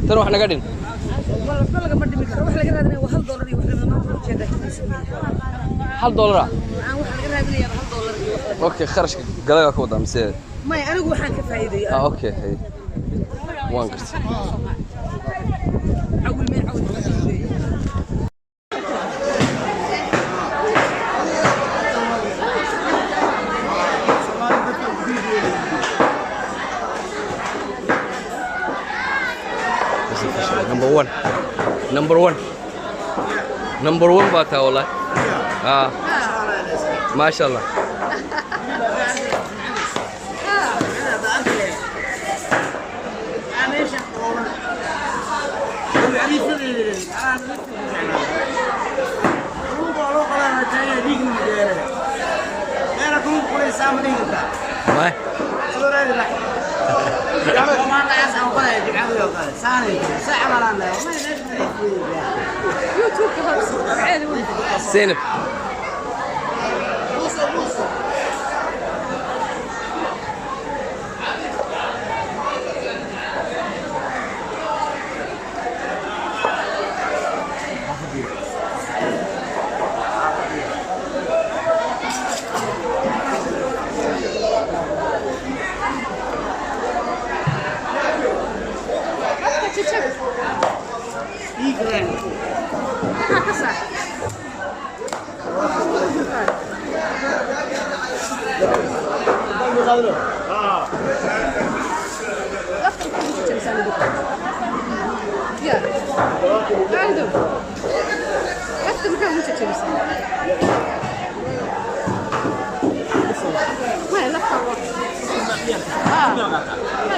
Tan wax naga dhin. $1 ah? Okay, kharashka galay waa ka wadaa mise? Maya, anigu waxaan ka faa'iideeyay. Ah, okay, hey. Waan gartay. Awal ma awal. Number one. Number one. Number one baa taa wallahi. Ah. Maasha Allah. May. Zeynep.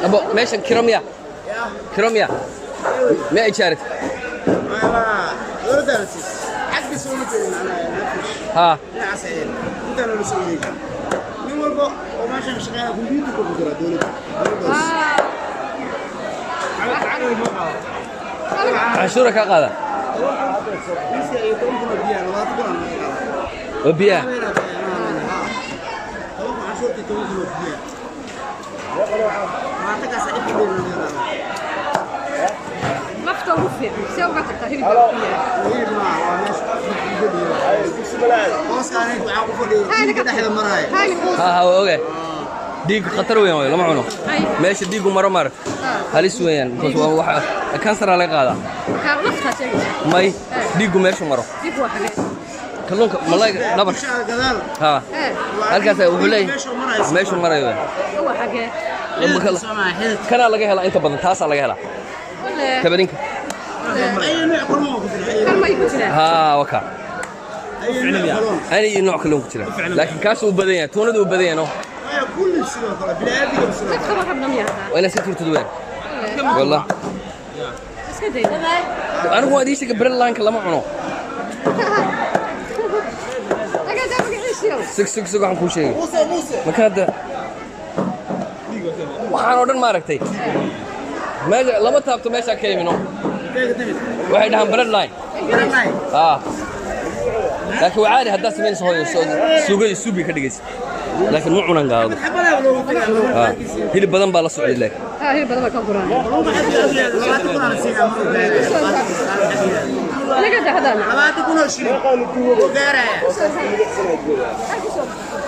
Abo meeshan kiro miya? Kiro miya? Miya ijaarid? Ha. Canshuura kaa qaada? Oo biyaha? Ha ha, waa ogahay. Dhiiggu khatar weeyaan, way lama cuno. Meesha dhiiggu maro maaragta halis weeyaan, because waa waxa kansara laga qaadaa. May, dhiiggu meeshu maro kalluunka malayga dhabar ha halkaas wuxuu leeyahay meeshu marayo kanaa laga helaa inta badan, taasaa laga helaa kabadinka. Ha, waka ani nooc kalluun ku jira, laakiin kaas uu badan yahay, tuunadu uu badan yahay. No, waa inaad iska turtid weyn wallah. Anigu waan idiin sheegay, breadlineka lama cuno. Sug sug sug, waxaan kuu sheegay marka hadda waxaan oo dhan maaragtay meesha lama taabto, meeshaa ka imino waxay dhahaan breadline. Ah, laakiin waa caadi haddaad samaynayso hooyo, suugada suubi ka dhigaysa, laakiin ma cunan gaado. Hilib badan baa la socday laakiin. Hilib badan baa ka guraan.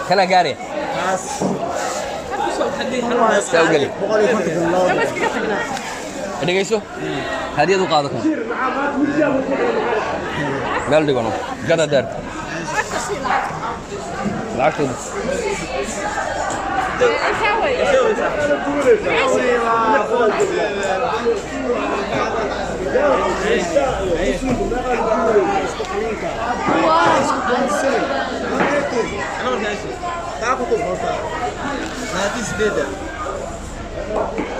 Kana gaaraya saa u geli. Dhegayso, hadiyad u qaado, kan meel dhigano gada deerta lacagtooda. 28.